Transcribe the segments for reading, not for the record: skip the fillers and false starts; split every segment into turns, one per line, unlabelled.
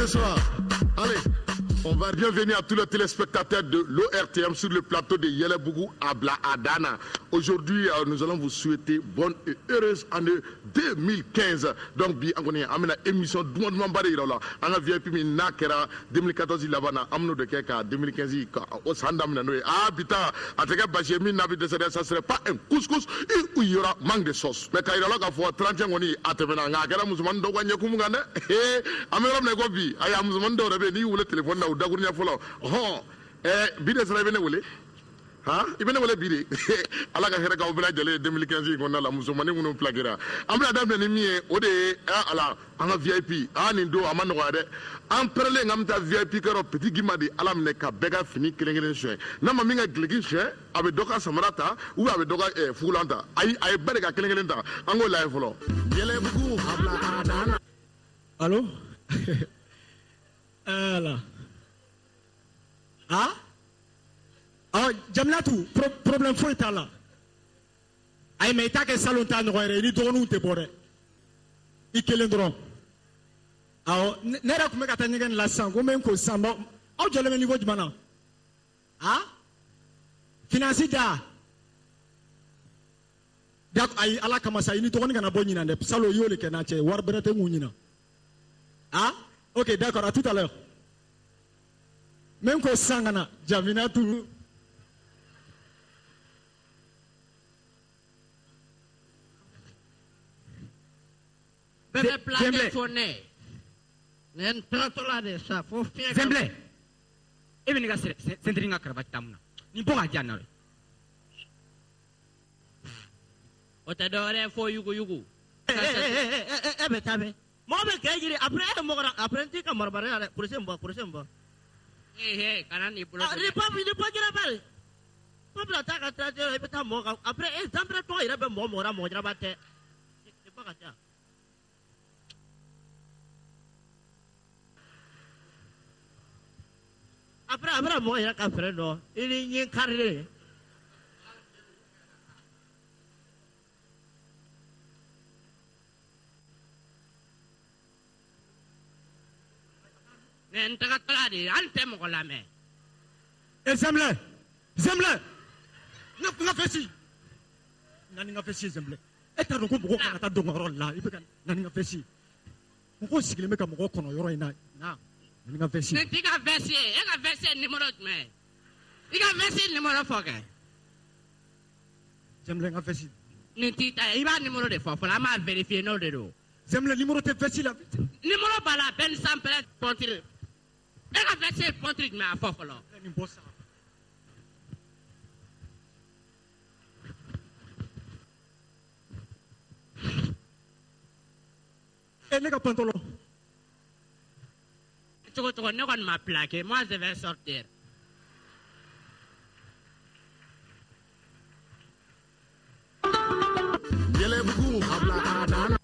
Ce soir. Allez, on va bienvenue à tous les téléspectateurs de l'ORTM sur le plateau de Yɛlɛbugu a bila a dan na. Aujourd'hui, nous allons vous souhaiter bonne et heureuse année 2015. Donc, bi an kɔni an bɛna émission duman dumanba de yira aw la. An ka VIP min n'a kɛra 2014 laban na, an bɛn'o de kɛ ka 2015 ka o san daminɛ n'o ye. Ah bi ta a tɛ kɛ basi ye min n'a bɛ dɛsɛ dɛ, ça serait pas un couscous où il y aura manque de sauce. Mais k'a yira aw la k'a fɔ 31 kɔni a tɛmɛna, nka a kɛra musomanin dɔw ka ɲɛkumu kan dɛ. An bɛ yɔrɔ min na i ko bi, ayi a musomanin dɔw yɛrɛ bɛ yen n'i y'u wele téléphone na u dakuruɲɛ fɔlɔ, ɔhɔn bi de sera i bɛ ne wele. Han i bɛ ne wele bi de. Ala ka hɛrɛ k'aw bɛɛ lajɛlen ye 2015 in kɔnɔna la, musomanin minnu pilakera. An bɛna daminɛ ni min ye, o de ye ala an ka VIP. Nin don a ma nɔgɔya dɛ. An pɛrɛlen k'an bɛ taa VIP kɛyɔrɔ, Petit Guimba de ala minɛ ka bɛɛ ka fini kelen kelen suɲɛ. N'a ma min ka gileki suɲɛ, a bɛ dɔ ka samara ta ou bien a bɛ dɔ ka fugulan ta. Ayi, a ye bɛɛ de ka kelen kelen ta. An k'o lajɛ fɔlɔ.
Yɛlɛbugu a bila a dan na.
Allo? Ala. Ah? Ɔ Jaminatu, problème foyi t'a la. Ayi, mais i t'a kɛ salon ta ɲɔgɔn yɛrɛ, i ni dɔgɔninw tɛ bɔ dɛ. I kelen dɔrɔn. Awɔ, ne yɛrɛ tun bɛ ka taa ɲɛgɛn la sisan, ko n bɛ n ko sisan, bon, aw jɔlen bɛ niveau jumɛn na? Ah? Finance da. D'accord, ayi, ala kama sa, i ni dɔgɔnin kana bɔ ɲinan dɛ. Salon i y'o de kɛ n'a cɛ, wari bɛrɛ tɛ n kun ɲinan. Ah? Ok, d'accord, à tout à l'heure. N bɛ n ko sisan ka na Jaminatu.
Bɛɛ bɛ plaqué fo ne. Nin ye n tagatɔla de ye sa fo fiɲɛ ka.
Zɛnbilɛ, e bɛ ne ka sentiri ka karavati ta mun na? Nin bɔ k'a di yan nɔ dɛ.
O tɛ dɔwɛrɛ ye fo yuguyugu.
E bɛ taa bɛ. Mɔgɔ bɛ kɛ jiri après e mɔgɔ la après n t'i ka marabaliya dɛ, kurusi in bɔ, kurusi in bɔ.
Ee kana n'i bolo.
Ni papi ni pajira bɛ. Papi la taa ka taa i bɛ taa mɔgɔ kan après e zanpɛrɛ tɔgɔ yɛrɛ bɛ mɔgɔ mɔgɔ la mɔgɔ jaraba tɛ. Nin bɔ ka ca. Après a bɛna mɔgɔ yɛrɛ ka fɛɛrɛ dɔn i ni ɲin karilen.
Mɛ n tagatɔla de ye, hali tɛ mɔgɔ lamɛn.
E Zɛnbilɛ, Zɛnbilɛ, n ka fɛsi. Na ni n ka fɛsi ye Zɛnbilɛ. E t'a dɔn ko mɔgɔw kan ka taa dɔnkɛyɔrɔ la, i bɛ ka na ni n ka fɛsi ye. Mɔgɔw sigilen bɛ ka mɔgɔw kɔnɔ yɔrɔ in na, na ni n ka fɛsi ye.
Nin t'i ka vɛsi ye, e ka vɛsi ye numéro jumɛn ye? I ka vɛsi numéro fɔ kɛ.
Zɛnbilɛ, n ka vɛsi.
Nin t'i ta ye, i b'a numéro de fɔ fɔlɔ, an b'a vérifier n'o de don.
Zɛnbilɛ, numéro tɛ vɛsi la.
Numéro b'a la, bɛɛ ni sanpɛrɛ pɔntiri. E ka vɛsi ye pɔntiri jumɛn a fɔ fɔlɔ.
Nin bɔ sa. E ne ka pantalon.
Cogo cogo ne kɔni ma plaqué, moi je vais sortir.
Yɛlɛbugu a bila a dan na.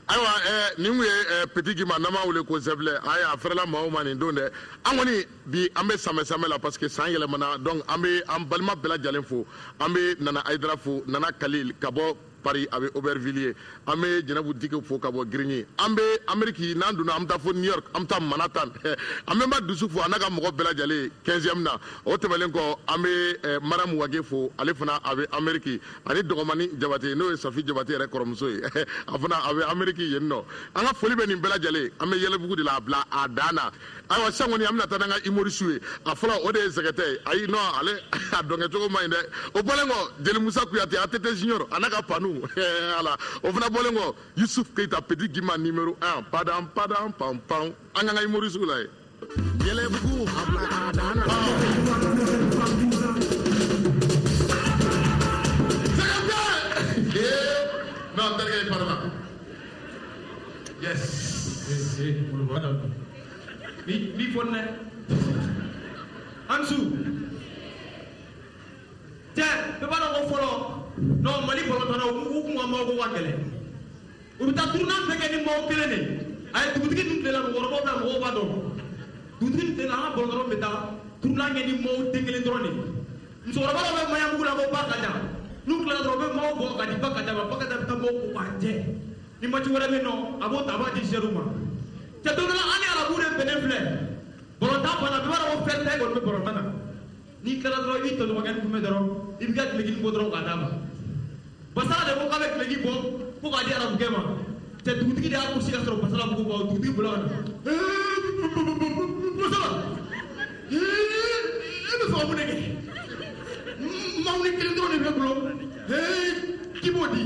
Ayiwa, nin kun ye Petit Guimba n'an b'a wele ko Zɛnbilɛ. Ayi, a fɛrɛla maa o ma nin don dɛ. An kɔni bi an bɛ samɛ samɛ la parce que san yɛlɛmana, donc an bɛ an balima bɛɛ lajɛlen fo. An bɛ Nana Hayidara fo, Nana Kalil ka bɔ Paris, a bɛ Aubervilliers. An bɛ Jɛnɛbu Dike fo ka bɔ Grigny. An bɛ Amérique, n'an donna an bɛ taa fo New York, an bɛ taa Manhattan. An bɛ Nba Dusu fo a n'a ka mɔgɔ bɛɛ lajɛlen 15e na. O tɛmɛnen kɔ, an bɛ Mariam Wage fo, ale fana a bɛ Amérique. Ani Dɔgɔmani Jabate, n'o ye Safi Jabate yɛrɛ kɔrɔmuso ye. A fana a bɛ Amérique yen nɔ. An ka foli bɛ nin bɛɛ lajɛlen. An bɛ Yɛlɛbugu de la a bila a dan na. Ayiwa, sisan kɔni an bɛna taa n'an ka humoriste ye. A fɔlɔ o de ye Zɛgɛtɛ ye. Ayi, non, ale a dɔnkɛcogo man ɲi dɛ. O bɔlen kɔ, Jeli Musa Kuyate, ATT Junior, a n'a ka panu. Ala, o fana bɔlen kɔ, Yusuf Keita, Petit Guimba numéro 1, padam padam pam pam. An k'an ka humoriste lajɛ.
Yɛlɛbugu a bila a dan na.
Zɛgɛtɛ! Non, n terikɛ i parela. Yes.
Ni fɔ nɛ. Ansu. Cɛ, bɛɛ b'a dɔn ko fɔlɔ, non, Mali balontannaw u kun ka maaw ko ka gɛlɛn. U bɛ taa tournoi bɛɛ kɛ ni maaw kelen de ye. A ye dugutigi ninnu tile la, mɔgɔkɔrɔbaw bɛ yan, mɔgɔw b'a dɔn. Dugutigi ninnu tile la, an ka balontannaw bɛ taa tournoi kɛ ni maaw den kelen dɔrɔn de ye. Musokɔrɔba dɔ bɛ Maɲanbugu la ko Bakaja. N'u tilala dɔrɔn, u bɛ maaw bɔ ka di Bakaja ma. Bakaja bɛ taa maaw ko k'a jɛ. Ni match wɛrɛ bɛ yen nɔ, a b'o ta, a b'a di Zɛriw ma. Cɛ don dɔ la an ni arabu de bɛnnen filɛ bɔlɔntan banna bɛɛ b'a dɔn ko fɛn tɛ kɔni bɛ bɔlɔntan na n'i tilala dɔrɔn i b'i tɔɲɔgɔnkɛ kunbɛn dɔrɔn i b'i ka duloki bɔ dɔrɔn k'a d'a ma Basala de ko k'a bɛ duloki bɔ ko k'a di arabukɛ ma cɛ dugutigi de y'a gosi ka sɔrɔ Basala bugu bɔ dugutigi bolo ka na Basala e bɛ fɛ ka mun de kɛ mawuli kelen dɔrɔn de bɛ bolo k'i b'o di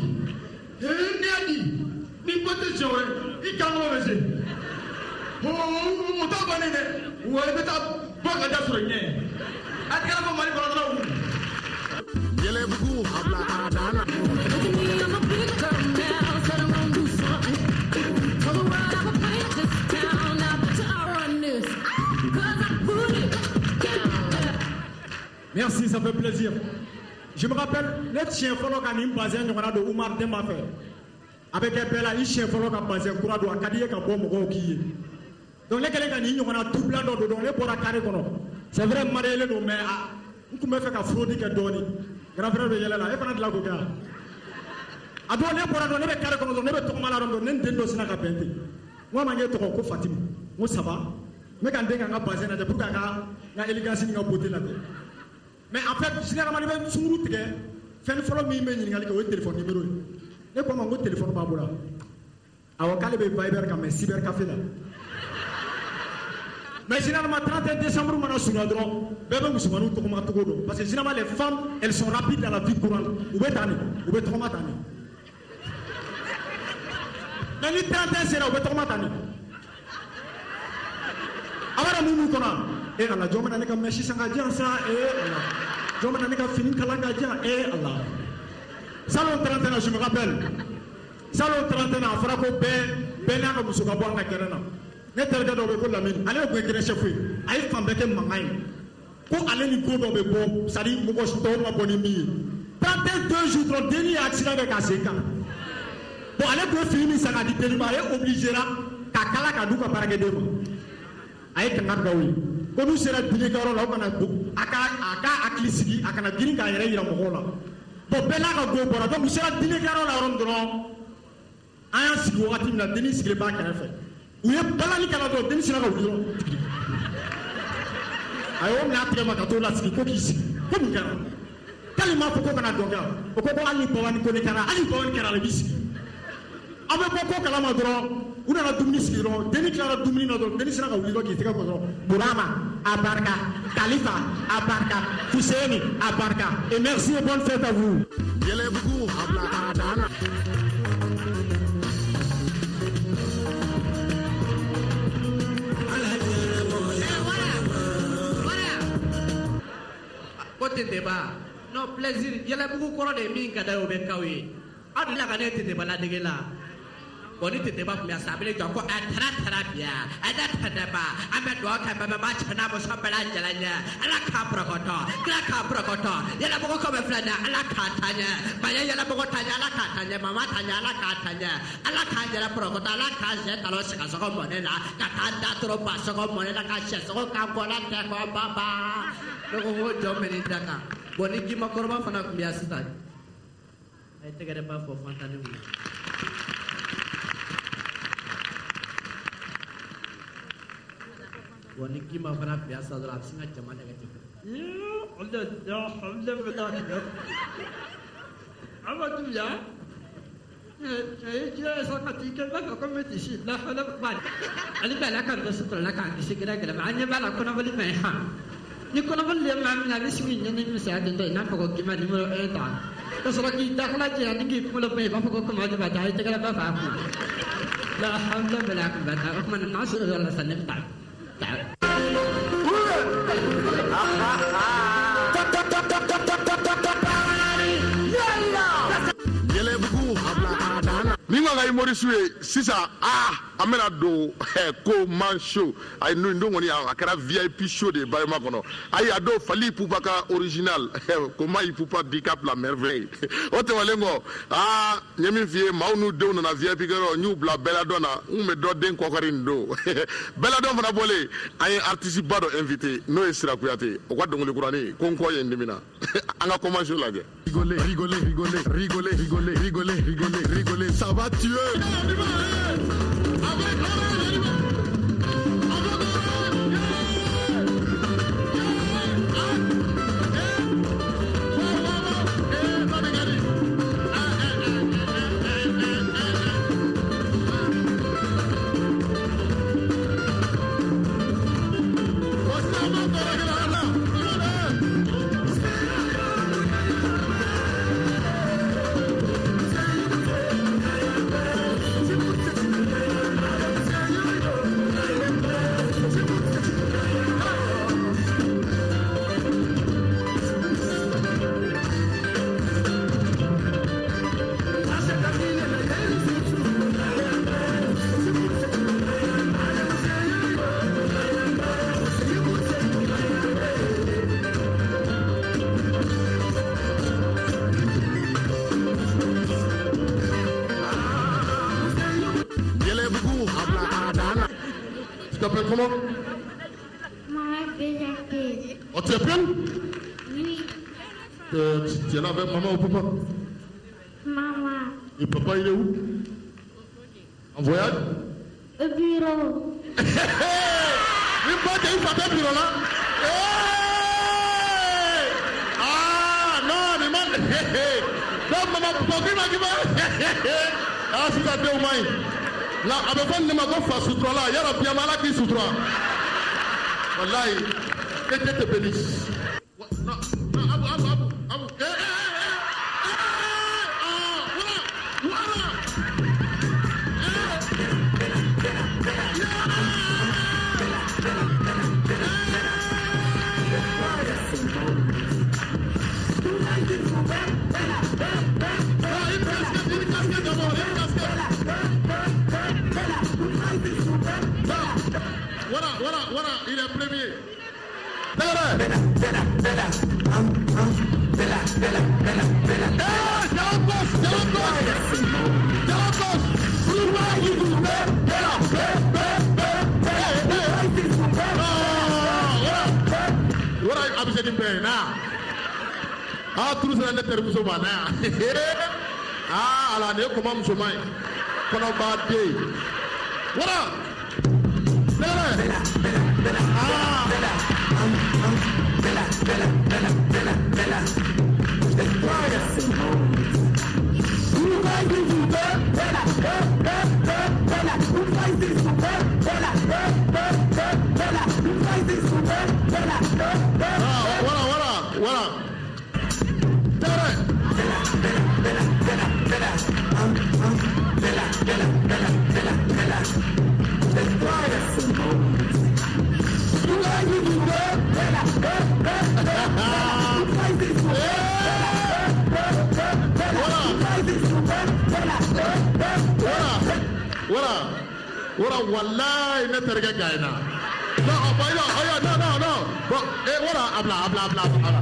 n'i y'a di ni ko tɛ siɲɛ wɛrɛ i kan kɔrɔ bɛ se o t'a bannen dɛ wa i bɛ taa ba ka da sɔrɔ i ɲɛ a tɛgɛrɛ fɔ Mali kɔnɔ dɔrɔn.
Yɛlɛbugu a bila a dan na.
Merci, ça fait plaisir. Je me rappelle, ne siɲɛ fɔlɔ ka nin bazin ɲɔgɔnna don Umar Denba fɛ. A bɛ kɛ bɛɛ la, i siɲɛ fɔlɔ ka bazin kura don, a ka di i ye ka bɔ mɔgɔw k'i ye. Donc ne kɛlen ka nin ɲɔgɔnna tubilan dɔ don, donc ne bɔra carré kɔnɔ. C'est vrai, n marié don, mais n tun bɛ fɛ ka fraude kɛ dɔɔni. Grand frère bɛ yɛlɛ la, e fana dilan k'o kɛ wa? A don ne bɔra dɔrɔn, ne bɛ carré kɔnɔ dɔrɔn, ne bɛ tɔgɔma la dɔrɔn, ne ni den dɔ sinna ka bɛn ten. N ko a ma n k'e tɔgɔ ko Fatimu. N ko ça va? N bɛ ka n den ka n ka bazin lajɛ pour que a ka n ka élégance ni n ka beauté lajɛ. Mais en fait, généralement, i bɛ sunkuru tigɛ, fɛn fɔlɔ min bɛ ɲininkali kɛ o ye téléphone numéro ye. Ne ko a ma n ko téléphone b'a bolo wa? Awɔ, k'ale bɛ Viber kan mais cyber café la. Mais généralement, 31 décembre mana surunya dɔrɔn, bɛɛ bɛ musomaninw tɔgɔma cogo dɔn. Parce que généralement, les femmes, elles sont rapides dans la vie courante. U bɛ tan de, u bɛ tɔgɔma tan de. Mais ni 31 sera, u bɛ tɔgɔma tan de. A b'a dɔn mun b'u kɔnɔ wa? E Ala, jɔn bɛna ne ka mèche san ka di yan sa? E Ala, jɔn bɛna ne ka fini kala ka di yan? E Ala. Salon 31, je me rappelle. Salon 31, a fɔra ko bɛɛ n'a ka muso ka bɔ an ka gɛrɛn na. Ne terikɛ dɔ bɛ yen ko Lamini, ale tun ye grand chef ye. A ye fan bɛɛ kɛ mankan ye. Ko ale ni ko dɔ bɛ bɔ, c'est à dire mɔgɔ tɔw ma bɔ ni min ye. 31 deux jours dɔrɔn, dennin ye accident kɛ k'a sen kan. Bon, ale tun ye fini min san k'a di dennin ma, ale obligé ra k'a kala k'a d'u ka baarakɛden ma. A ye kangari da o ye. Ko n'u sera dîner kɛyɔrɔ la, u kana a ka hakili sigi, a kana girin k'a yɛrɛ yira mɔgɔw la. Bon, bɛɛ n'a ka go bɔra. Donc u sera dîner kɛyɔrɔ la yɔrɔ min dɔrɔn, an y'an sigi wagati min na, dennin sigilen b'a kɛrɛfɛ. U ye balani k'a la dɔrɔn, dennin sinna ka wuli dɔrɔn. A y'o minɛ a tigɛ ma ka t'o lasigi ko k'i sigi. Ko mun kɛra? K'ale m'a fɔ ko kana dɔn kɛ wa? O ko ko hali ni babani ko ne kɛra, hali ni babani kɛra, ale b'i sigi. Aw bɛ bɔ ko kalama dɔrɔn, u nana dumuni sigi dɔrɔn, dennin tilara dumuni na dɔrɔn, dennin sinna ka wuli dɔrɔn k'i tɛgɛ ko dɔrɔn. Burama, a barika, Khalifa, a barika, Fuseni, a barika. Et merci et bonne fête à vous.
Yɛlɛbugu a bila a dan na.
Ko Tenteba non plaisir Yɛlɛbugu kɔrɔ de min ka d'a ye o bɛ k'aw ye aw delila ka ne Tenteba ladege la. Bon, ni Tenteba tun bɛ yan sisan, a bɛ ne jɔ ko a tara tara biya a da Tenteba an bɛ dugawu kɛ bɛɛ b'a cɛ n'a muso bɛɛ lajɛlen ye Ala k'a bɔrɔkɔtɔ Kira k'a bɔrɔkɔtɔ Yɛlɛbugu ko bɛ filɛ nin ye Ala k'a taa ɲɛ Baɲɛ Yɛlɛbugu ta ɲɛ Ala k'a taa ɲɛ Mama ta ɲɛ Ala k'a taa ɲɛ Ala k'an yɛrɛ bɔrɔkɔtɔ Ala k'an sɛ talon sɛgɛsɔgɔ mɔnen na ka taa da toro basɔgɔ mɔnen na ka sɛsɔgɔ k'an kɔ la tɛ kɔ baba. Ne ko n ko jɔn bɛ nin da kan. Bon, ni jimakɔrɔba fana tun bɛ yan sisan, a ye tɛgɛrɛ ba fɔ fantanni kun. Bon, ni Gima fana tun bɛ yan sisan dɔrɔn, a bɛ sin ka jama nɛgɛ ten.
Ni kɔnɔbɔli ye maa min na, a bɛ sigi ɲɛ ni misɛnya den i n'a fɔ ko Gima numéro 1 ta ka sɔrɔ k'i dakala jɛ ni k'i kunkolo bɔ i b'a fɔ ko kɔmɔ ba ta i tɛgɛrɛ ba f'a kun la hawla wala quwwata. O tuma na n'a sɔrɔ la sisan ne bɛ taa.
Yɛlɛbugu a bila a dan na.
Ni ko ka humoriste ye sisan, an bɛna don ko man show. Ayi, nin don kɔni a kɛra VIP show de ye Bayoma kɔnɔ. Ayi, a don Fally Ipupa ka original Koma Ipupa Dicap la merveille. O tɛmɛnen kɔ, n ye min f'i ye, maaw n'u denw nana VIP kɛyɔrɔ, n y'u bila bɛɛ ladɔn na. N kun bɛ dɔ den kɔkari nin don bɛɛ ladɔn fana bɔlen, an ye artiste ba dɔ invité, n'o ye Sira Kuyate. O ka dɔnkili kuranin ko n kɔ ye n dimina, an ka Koma show lajɛ.
Rigoler, rigoler, rigoler, rigoler, rigoler, rigoler, rigoler, rigoler, ça va tuer.
comment?
Mohamed Béjaké.
Oh, tu es plein?
Oui.
Tu es là avec maman ou papa?
Maman.
Et papa, il est où? En voyage?
Au bureau.
Il va au bureau là? Hey! Ah non, mais man. Non, maman, papa, il m'a dit. Ah, si ça te au moins. Là, avec un de ma fa sutura là, il y a bien mal qui sutura. Wallahi, que Dieu te bénisse. Non, non, Abou, Abou, Abou, Abou. Eh, eh, eh, ah, voilà, voilà. Une casquette d'abord, une casquette. Voilà, voilà, voilà, il est premier. Ah, tout ça, ah, alors, comment voilà. Ah, voilà, voilà, voilà. Voilà, voilà, wallahi, ne terikɛ gagnera. Non, non, non, non. Bon, et voilà, abla, abla, abla, abla.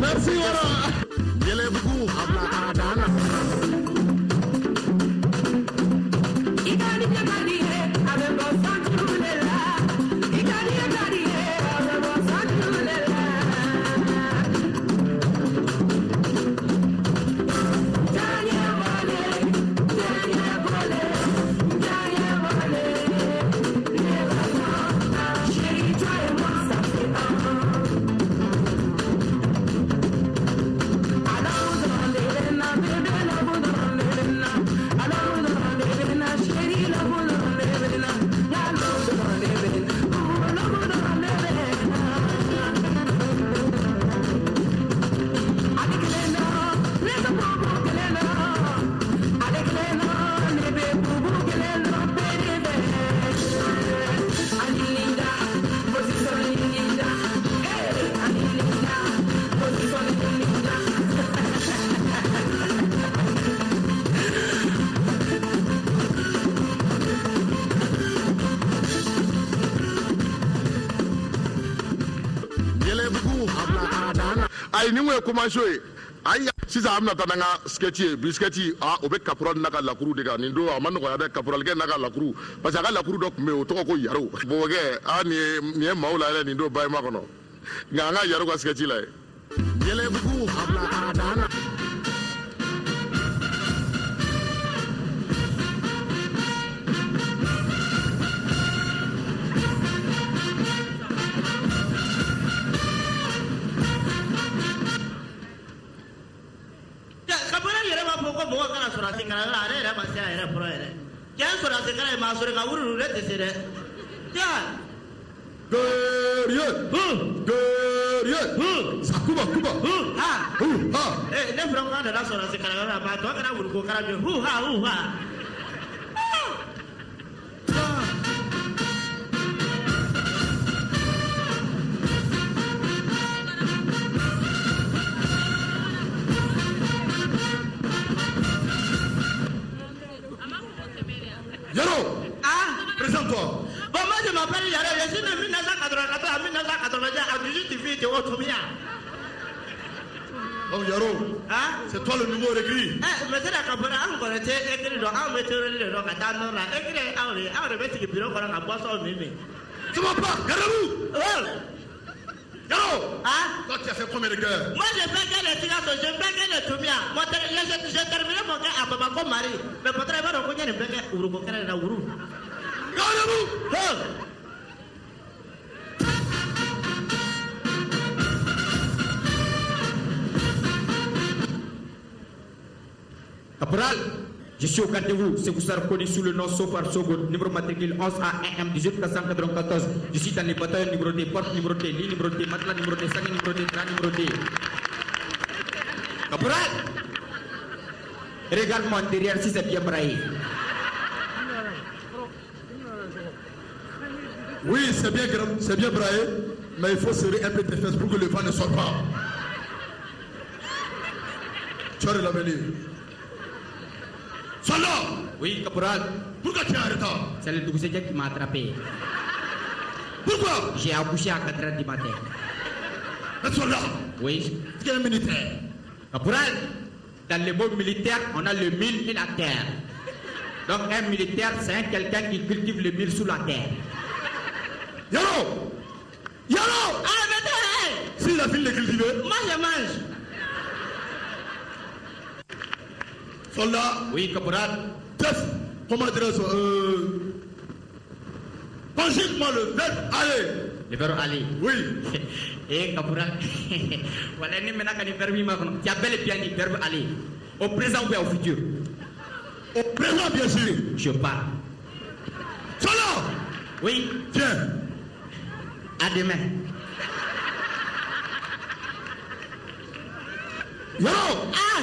Merci, voilà. Yɛlɛbugu abla adana. Ayi ni ye commencé ye ayi sisan an bɛna taa n'an ka sketch ye bi sketch ah o bɛ caporal n'a ka lakuru de kan nin don a ma nɔgɔya dɛ caporalkɛ n'a ka lakuru parce que a ka lakuru dɔ tun bɛ yen o tɔgɔ ko Yaro bɔbɔkɛ ah nin ye maaw la yɛrɛ nin don bayima kɔnɔ nka an ka Yaro ka sketch la ye. Yɛlɛbugu abla adana.
Ale yɛrɛ ma se a yɛrɛ fɔlɔ yɛrɛ cɛ sɔrɔdasi kalan ye maa sɔrɔ ka wuri ne tɛ se dɛ.
Guerrier, guerrier, Sakuba, Kuba,
ha,
hu, ha.
Ne fana ko k'a nana sɔrɔdasi kalanyɔrɔ la maa tɔ kɛra wuruko kalan ye hu ha hu ha.
Yaro.
Ah.
80 a dusu ti fi ten o Toumia.
Donc Yaro,
hein?
C'est toi le nouveau recrue.
Eh, monsieur le caporal, anw kɔni tɛ écrit dɔn, anw bɛ théorie de dɔn ka taa nord la. Écrit ye anw de ye, anw de bɛ sigi bureau kɔnɔ ka boisson min min.
Ça va pas, gardez-vous.
Oh.
Yaro,
hein?
Toi tu as fait combien de guerres?
Moi j'ai fait guerre de Sikasso, j'ai fait guerre de Toumia. Moi j'ai terminé mon guerre à Bamako Mali. Mais patron i b'a dɔn ko n ye nin bɛɛ kɛ wuruko kɛlɛ de la wuru.
Gardez-vous.
Oh.
Caporal, je suis au garde-vous. C'est vous reconnu sous le nom Sofar Sogo, numéro matricule 11A1M 18494. Je suis dans les bataillons numéro 2, porte numéro 2, lit numéro 2, matelas numéro 2, sac numéro 2, drap numéro 2. Caporal, regarde-moi derrière si c'est bien braillé.
Oui, c'est bien braillé, mais il faut serrer un peu tes fesses pour que le vent ne sorte pas. Tu as de l'avenir. Soldat!
Oui, caporal.
Pourquoi tu es en retard?
C'est le Dougousédia qui m'a attrapé.
Pourquoi?
J'ai accouché à 4h du matin.
Un soldat?
Oui.
Tu es un militaire.
Caporal, dans le mot militaire, on a le mille et la terre. Donc un militaire, c'est quelqu'un qui cultive le mille sous la terre.
Yaro! Yaro!
Ah, mais
s'il a fini de cultiver...
Moi, je mange.
Soldat.
Oui, caporal.
Chef, comment dirais-je, conjugue-moi le verbe aller.
Le verbe aller.
Oui.
Eh, caporal. Voilà, ni maintenant quand verbe maintenant. Tu as bel et bien dit verbe aller. Au présent ou bien au futur?
Au présent, bien sûr.
Je pars.
Soldat.
Oui.
Viens.
À demain.
Yaro.
Ah.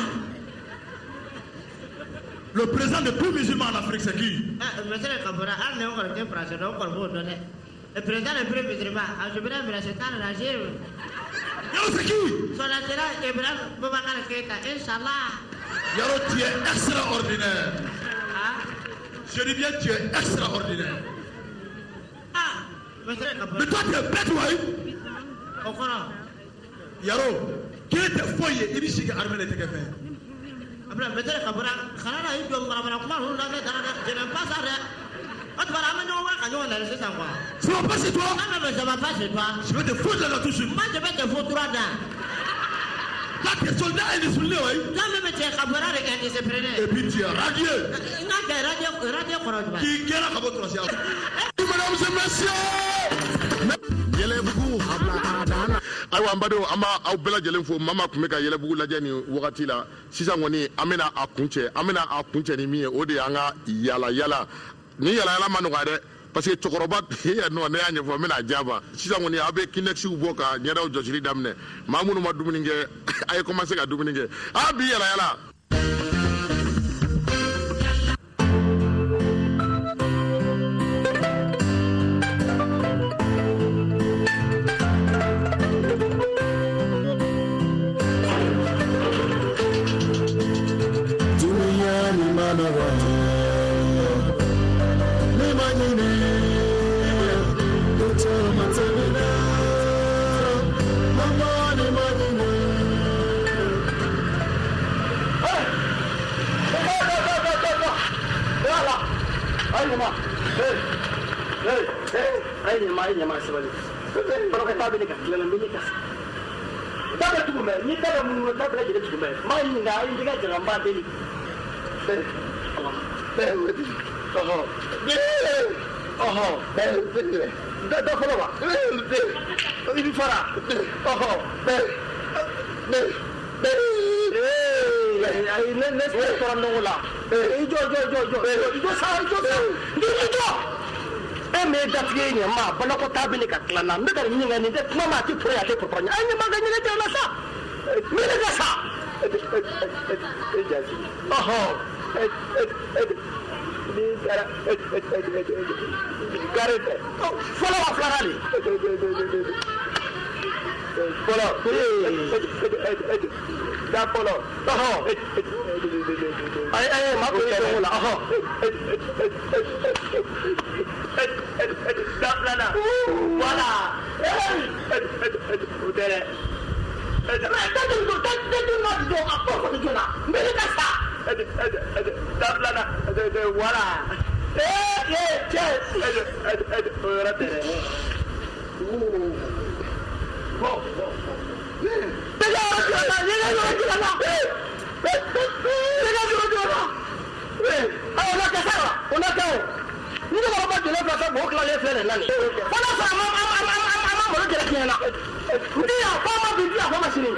Le président de tous les musulmans en Afrique, c'est qui?
Ah, monsieur le caporal, ah, non, on est français, donc on vous donne. Le président de tous les musulmans, je vais me laisser dans la régime.
Yaro, c'est qui?
Son excellence Ibrahim Boubacar Keïta, Inch'Allah.
Yaro, tu es extraordinaire.
Ah?
Je dis bien, tu es extraordinaire.
Ah, monsieur le caporal.
Mais toi, tu es bête, ouais?
Au courant.
Yaro, qui est foyer? Il dit que l'armée n'était qu'un fait.
Après, monsieur le caporal, xanaa i jɔ manamana kuma ninnu la ne taara dɛ, je n'aime pas ça dɛ. O tuma na an bɛ ɲɔgɔn wele ka ɲɔgɔn nɛni sisan quoi.
Ça va pas chez toi?
Non, mais ça va pas chez toi.
Je vais te foutre là tout de suite.
Moi, je vais te foutre droit dans.
Là, tu es soldat indiscipliné, oui.
Toi même, tu es caporal indiscipliné.
Et puis tu es radieux.
N ka kɛ radio kɔrɔ jumɛn?
K'i gɛnna ka bɔ tɔrɔsiya la. Mesdames et messieurs.
Yɛlɛbugu
Ayiwa an badenw, an b'a aw bɛɛ lajɛlen fo. Maa maa tun bɛ ka Yɛlɛbugu lajɛ nin wagati la sisan kɔni, an bɛna a kuncɛ, an bɛna a kuncɛ ni min ye, o de y'an ka yala yala. Ni yala yala ma nɔgɔya dɛ, parce que cɛkɔrɔba non, ne y'a ɲɛfɔ, n bɛna a diya sisan kɔni. A bɛ kinɛkisiw bɔ ka ɲɛdaw jɔsili daminɛ. Maa minnu ma dumuni kɛ, a ye commencer ka dumuni kɛ. A bi yala yala.
Voilà.
O tɛ dɛ. Mais tɛ don tɛ don nɔ don a ko ko joona n bɛ ka sa. Da filanan wala. Ee cɛ o yɔrɔ tɛ dɛ. Bon bon. Tɛgɛ yɔrɔ jira n na, yɔrɔ jira n na. Tɛgɛ yɔrɔ jira n na. Ayi o na kɛ sa wa, o na kɛ o. Ni ne kɔrɔba jɛnɛ fila fɛn b'o tilalen filɛ nin na nin. Fo n'a sɔrɔ a ma malo jɛrɛ tiɲɛ na. N ti yan f'a ma bi, n ti yan f'a ma sini.